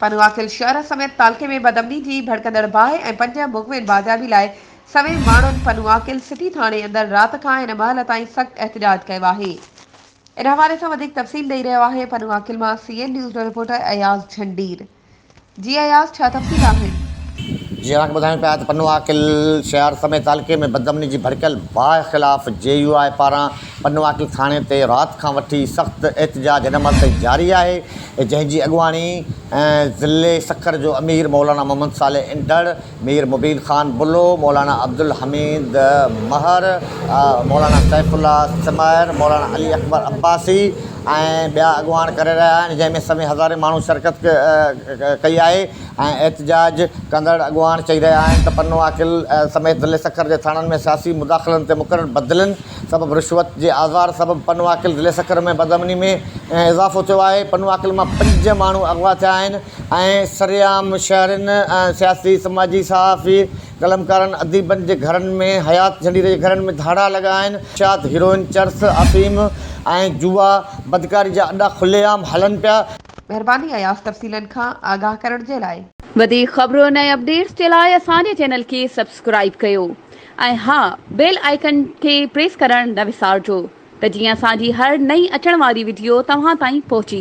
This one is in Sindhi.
پنوعاقل شهر سميت تعلقي ۾ بدامني جي ڀڙڪندڙ باهه ۽ پنج مغوين بازيابي لاء سوين ماڻهن پنوعاقل سٽي ٿاڻي اندر رات کان هن مهل تائين سخت احتجاج ڪيو آهي. ان حوالي سان وڌيڪ تفصيل ڏئي رهيو آهي پنوعاقل مان سي اين نيوز جو رپورٽر اياز جهنڊير. جي اياز ڇا تفصيل آهن؟ جي اوهان کي ٻڌايون پيا ته پنوعاقل شهر سميت تعلقي ۾ بدامني جي ڀڙڪيل باهه خلاف جي يو آء پاران پنوعاقل ٿاڻي تي رات کان وٺي سخت احتجاج هن مهل تائين جاري آهي جنهن جي اڳواڻي ضلعي سکر جو امير مولانا محمد صالح انڍڙ، مير مبين خان بلو، مولانا عبدالحميد مهر، مولانا سيف الله سمير، مولانا علي اڪبر عباسي ۽ ٻيا اڳواڻ ڪري رهيا آهن جنهن ۾ سوين هزارين ماڻهو شرڪت ڪئي آهي ۽ احتجاج ڪندڙ اڳواڻ چئي رهيا آهن ته پنو عاقل سميت ضلعي سکر جي ٿاڻن ۾ سياسي مداخلن تي مقرر بدلين سبب رشوت جي آزار سبب پنو عاقل ضلعي سکر ۾ بدامني ۾ اضافو ٿيو آهي پنو عاقل مان پنج ماڻهو اغوا ٿيا آهن ۽ سرعام شهرين، سياسي، سماجي، صحافي، قلمڪارن، اديبن جي گهرن ۾ حيات جهنڊير جي گهرن ۾ ڌاڙا لڳا آهن. منشيات، هيروئن، چرس، آفيم ۽ جوا، بدڪاري جا اڏا کلي عام هلن پيا. مهرباني اياز تفصيلن کان آگاهه ڪرڻ جي لاء. وڌيڪ خبرن ۽ اپڊيٽس جي لاء اسان جي چينل کي سبسڪرائيب ڪيو ۽ ها بيل آئيڪن کي پريس ڪرڻ نه وسارجو ته جيئن اسان جي هر نئين اچڻ واري وڊيو توهان تائين پهچي.